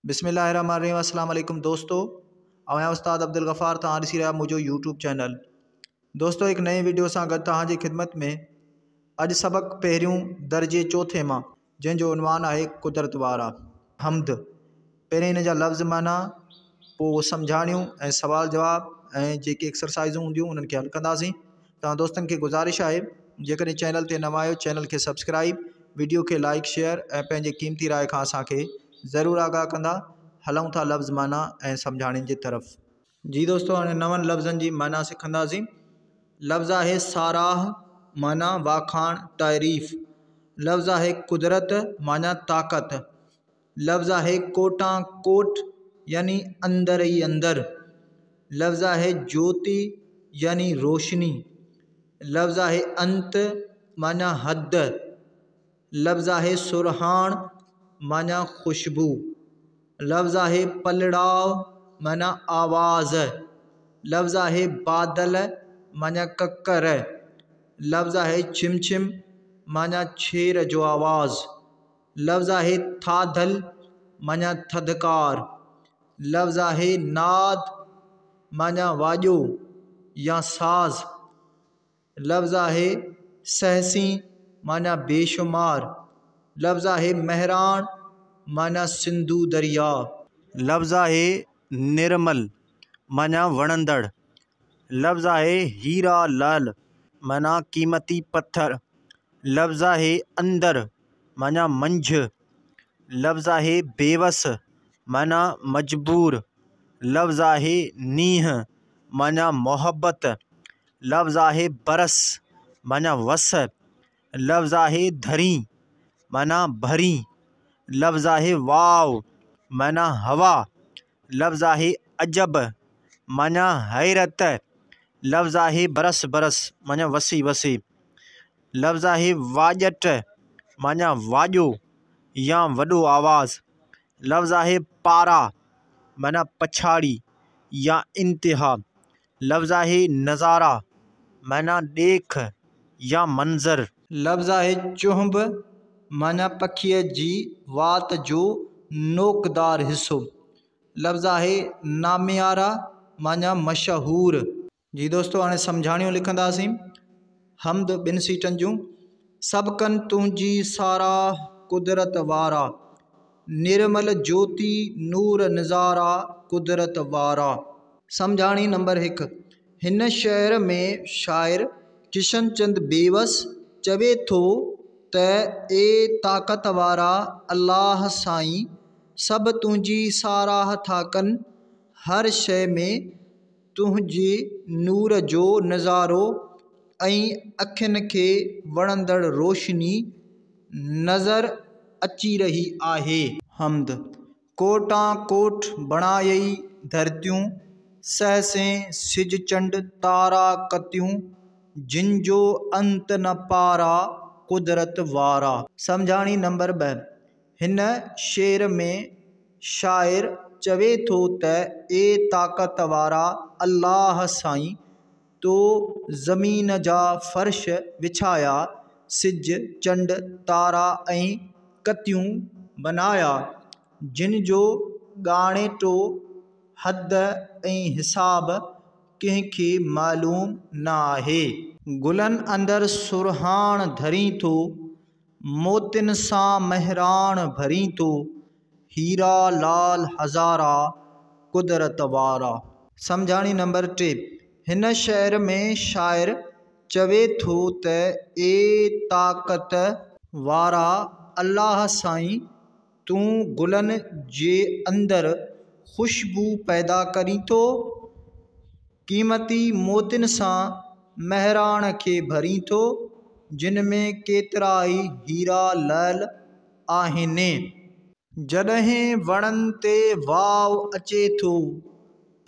بسم الله الرحمن الرحيم السلام عليڪم دوستو آئون آهيان استاد عبدالغفار توهان ڏسي رهيا منهنجو يوٽيوب چينل دوستو هڪ نئين وڊيو سان گڏ توهان جي خدمت ۾ اڄ سبق پهريون درجي چوٿين مان جنهن جو عنوان آهي قدرت وارا حمد پهرين ان جا لفظ معنيٰ پوء سمجهاڻيون ۽ سوال جواب ۽ جيڪي ايڪسرسائزون هونديون انهن کي حل ڪنداسين توهان دوستن کي گذارش آهي جيڪڏهن چينل تي نوان آهيو چينل کي سبسڪرائب وڊيو کي لائڪ شيئر ۽ پنهنجي قيمتي راء کان اسان کي ضرور آگاهه ڪندا. هلون ٿا لفظ معنيٰ ۽ سمجهاڻين جي طرف. جي دوستو هاڻي نون لفظن جي معنيٰ سکنداسين. لفظ آهي ساراهه معنيٰ واکاڻ تعريف. لفظ آهي قدرت معنيٰ طاقت. لفظ آهي ڪوٽان ڪوٽ يعني اندر ئي اندر. لفظ آهي جوتي يعني روشني. لفظ آهي انت معنيٰ حد. لفظ آهي سرهاڻ معنيٰ خوشبو. لفظ آهي پلڙاء معنيٰ آواز. لفظ آهي بادل معنيٰ ڪڪر. لفظ آهي ڇم ڇم معنيٰ ڇير جو آواز. لفظ آهي ٿاڌل معنيٰ ٿڌڪار. لفظ آهي ناد معنيٰ واڄو يا ساز. لفظ آهي سهسين معنيٰ بيشمار. لفظ آهي مهراڻ معنيٰ سنڌو درياء. لفظ آهي نرمل معنيٰ وڻندڙ. لفظ آهي هيرا لعل معنيٰ قيمتي پٿر. لفظ آهي اندر معنيٰ منجهه. لفظ آهي بيوس معنيٰ مجبور. لفظ آهي نينهن معنيٰ محبت. لفظ آهي برس معنيٰ وس. لفظ آهي ڌرين معنيٰ ڀرين. لفظ آهي واء معنيٰ هوا. لفظ آهي عجب معنيٰ حيرت. لفظ آهي برس برس معنيٰ وسي وسي. لفظ آهي واڄٽ معنيٰ واڄو يا وڏو آواز. لفظ آهي پارا معنيٰ پڇاڙي يا انتها. لفظ آهي نظارا معنيٰ ڏيک يا منظر. لفظ آهي چهنب معنيٰ پکيء جي وات جو نوڪدار حصو. لفظ آهي ناميارا معنيٰ مشهور. جي دوستو هاڻي سمجهاڻيون لکنداسين. حمد ٻن سيٽن جون. سڀ ڪن تنهنجي ساراهه قدرت وارا. نرمل جوتي نور نظارا قدرت وارا. سمجهاڻي نمبر هڪ، هن شعر ۾ شاعر ڪشن چند بيوس چوي ٿو ته اي طاقت وارا الله سائين سڀ تنهنجي ساراهه ٿا ڪن، هر شيء ۾ تنهنجي نور جو نظارو ۽ اکين کي وڻندڙ روشني نظر اچي رهي آهي. حمد، ڪوٽان ڪوٽ بڻايئي ڌرتيون، سهسين سج چنڊ تارا ڪتيون، جن جو انت نه پارا قدرت وارا. سمجهاڻي نمبر 2، هن شعر ۾ شاعر چوي ٿو ته اي طاقت وارا الله سائين! تو زمين جا فرش وڇايا، سج، چنڊ، تارا ۽ ڪتيون بنايا، جن جو ڳاڻيٽو، حد ۽ حساب ڪنهن کي معلوم نه آهي. گلن اندر سرهاڻ ڌرين ٿو، موتين سان مهراڻ ڀرين ٿو، هيرا لال هزارا قدرت وارا. سمجهاڻي نمبر 3، هن شعر ۾ شاعر چوي ٿو ته اي طاقت وارا الله سائين تون گلن جي اندر خوشبو پيدا ڪرين ٿو، قيمتي موتين سان مهراڻ کي ڀرين ٿو، جن ۾ ڪيترائي هيرا لعل آهن. جڏهن وڻن تي واء اچي ٿو،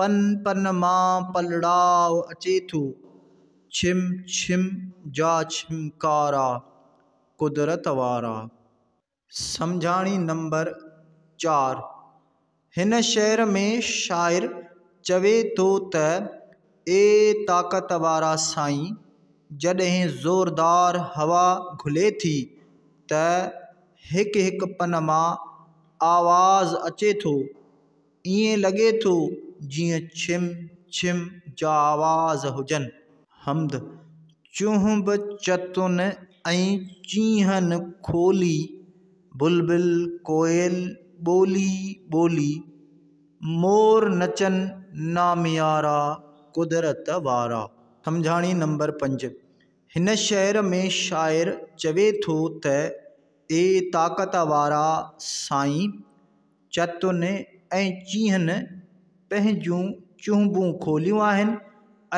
پن پن مان پلڙاء اچي ٿو، ڇم ڇم جا ڇمڪارا قدرت وارا. سمجهاڻي نمبر 4، هن شعر ۾ شاعر چوي ٿو ته اي طاقت وارا سائين جڏهن زوردار هوا گهلي ٿي ته هڪ هڪ پن مان آواز اچي ٿو، ائين لڳي ٿو جيئن ڇم ڇم جا آواز هجن. حمد، چهنب چتن ۽ چيهن کولي، بلبل ڪوئل ٻولي ٻولي، مور نچن ناميارا قدرت وارا. سمجهاڻي نمبر 5، هن شعر ۾ شاعر چوي ٿو ته اي طاقت وارا سائين، چتن ۽ چيهن پنهنجون چهنبون کوليون آهن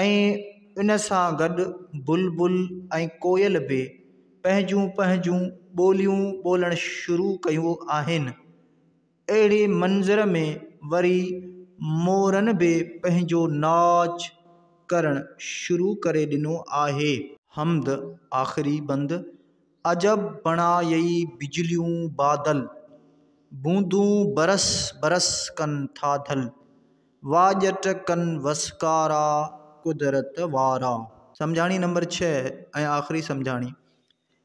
۽ ان سان گڏ بلبل ۽ ڪوئل به پنهنجون پنهنجون ٻوليون ٻولڻ شروع ڪيون آهن. اهڙي منظر ۾ وري مورن به پنهنجو ناچ ڪرڻ شروع ڪري ڏنو آهي. حمد، آخري بند، عجب بڻايئي بجليون بادل، بوندون برس برس ڪن ٿاڌل، واڄٽ ڪن وسڪارا قدرت وارا. سمجهاڻي نمبر 6 ۽ آخري سمجهاڻي،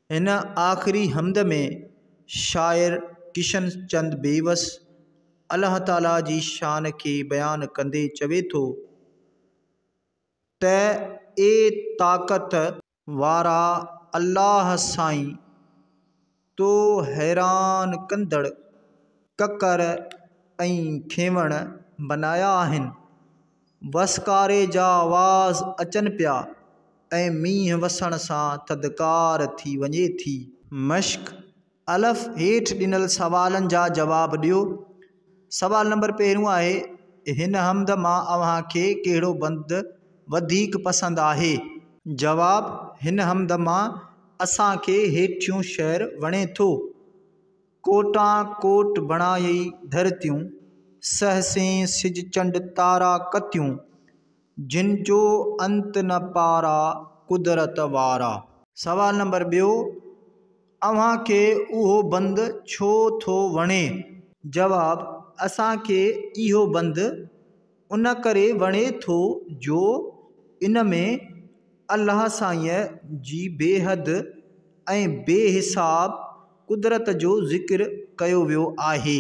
هن آخري حمد ۾ شاعر ڪشن چند بيوس الله تعاليٰ جي شان کي بيان ڪندي چوي ٿو ته اي طاقت وارا الله سائين، تو حيران ڪندڙ ڪڪر ۽ کينوڻ بنايا آهن. وسڪاري جا آواز اچن پيا ۽ مينهن وسڻ سان ٿڌڪار ٿي وڃي ٿي. مشق، الف، هيٺ ڏنل سوالن جا جواب ڏيو. سوال نمبر پهريون آهي، هن حمد مان اوهان کي ڪهڙو بند وڌيڪ پسند آهي؟ جواب، هن حمد مان اسان کي هيٺيون شعر وڻي ٿو. ڪوٽان ڪوٽ بڻايئي ڌرتيون، سهسين سج چنڊ تارا ڪتيون، جن جو انت نه پارا قدرت وارا. سوال نمبر ٻيو، اوهان کي اهو بند ڇو ٿو وڻي؟ جواب، اسان کي اهو بند ان ڪري وڻي ٿو جو ان ۾ الله سائينء جي بيحد ۽ بي حساب قدرت جو ذڪر ڪيو ويو آهي.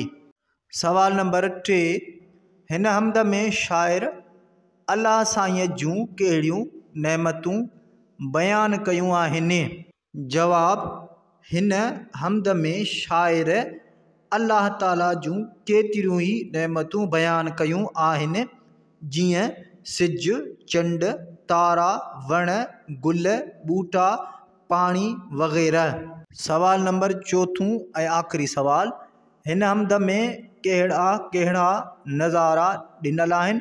سوال نمبر 3، هن حمد ۾ شاعر الله سائينء جون ڪهڙيون نعمتون بيان ڪيون آهن؟ جواب، هن حمد ۾ شاعر الله تعاليٰ جون ڪيتريون ئي نعمتون بيان ڪيون آهن، جيئن سج، چنڊ، تارا، وڻ، گل، ٻوٽا، پاڻي وغيره. سوال نمبر چوٿون ۽ آخري سوال، هن حمد ۾ ڪهڙا ڪهڙا نظارا ڏنل آهن؟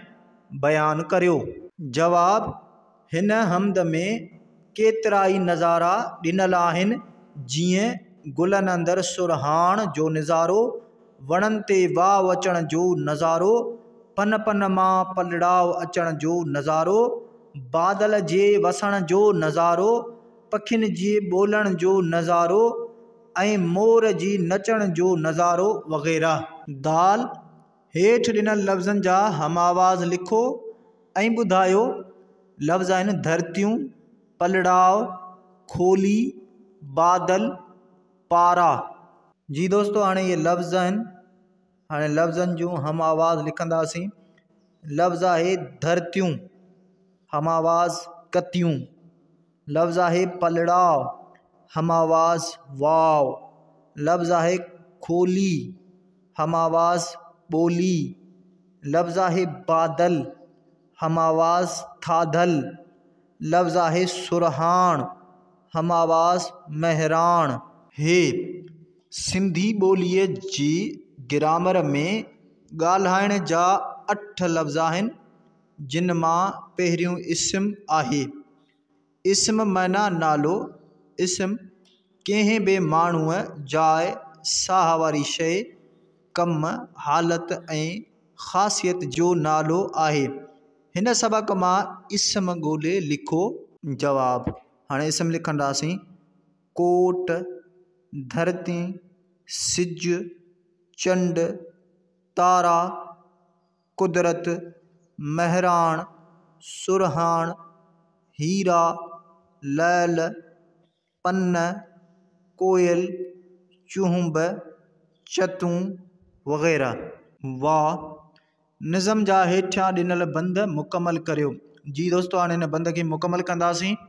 بيان ڪريو. جواب، هن حمد ۾ ڪيترائي نظارا ڏنل آهن، جيئن گلن اندر سرهاڻ جو نظارو، وڻن تي واء اچڻ جو نظارو، پن پن مان پلڙاء اچڻ جو نظارو، بادل جي وسڻ جو نظارو، پکين جي ٻولڻ جو نظارو ۽ مور جي نچڻ جو نظارو وغيره. دال، هيٺ ڏنل لفظن جا هم آواز لکو ۽ ٻڌايو. لفظ آهن ڌرتيون، پلڙاء، کولي، بادل، پارا. جي دوستو هاڻي اهي لفظ آهن، هاڻي لفظن جون هم آواز لکنداسين. لفظ آهي ڌرتيون، هم آواز ڪتيون. لفظ آهي پلڙاء، هم آواز واء. لفظ آهي کولي، هم آواز ٻولي. لفظ آهي بادل، هم آواز ٿاڌل. لفظ آهي سرهاڻ، هم آواز مهراڻ. هي سنڌي ٻوليء جي گرامر ۾ ڳالهائڻ جا 8 لفظ آهن، جن مان پهريون اسم آهي. اسم معنيٰ نالو. اسم ڪنهن به ماڻهوء، جاء، ساهه واري شيء، ڪم، حالت ۽ خاصيت جو نالو آهي. هن سبق مان اسم ڳولي لکو. جواب، هاڻي اسم لکنداسين، ڪوٽ، ڌرتي، سج، چنڊ، تارا، قدرت، مهراڻ، سرهاڻ، هيرا، لعل، پن، ڪوئل، چهنب، چتون، وغيره. واهه، نظم جا هيٺيان ڏنل بند مڪمل ڪريو. جي دوستو هاڻي هن بند کي مڪمل ڪنداسين.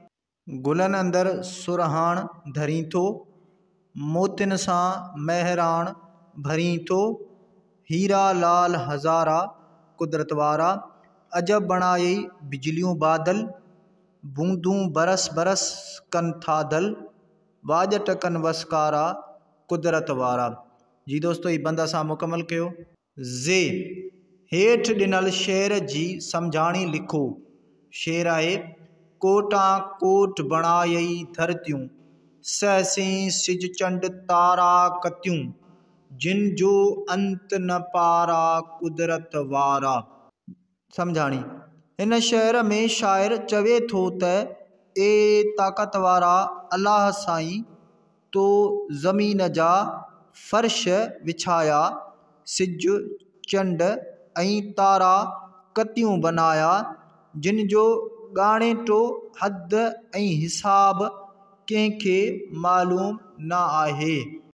گلن اندر سرهاڻ ڌرين ٿو، موتين سان مهراڻ ڀرين ٿو، هيرا لال هزارا قدرت وارا، عجب بڻايئي بجليون بادل، بوندون برس برس ڪن ٿاڌل، واڄٽ ڪن وسڪارا قدرت وارا. جي دوستو هي بند اسان مڪمل ڪيو. زي، هيٺ ڏنل شعر جي سمجهاڻي لکو. شعر آهي، ڪوٽان ڪوٽ بڻايئي ڌرتيون، سهسين سج چنڊ تارا ڪتيون، جن جو انت نه پارا قدرت وارا. سمجهاڻي، هن شعر ۾ شاعر چوي ٿو ته اي طاقت وارا الله سائين! تو زمين جا فرش وڇايا، سج، چنڊ ۽ تارا ڪتيون بنايا، جن جو ڳاڻيٽو، حد ۽ حساب ڪنهن کي معلوم نه آهي.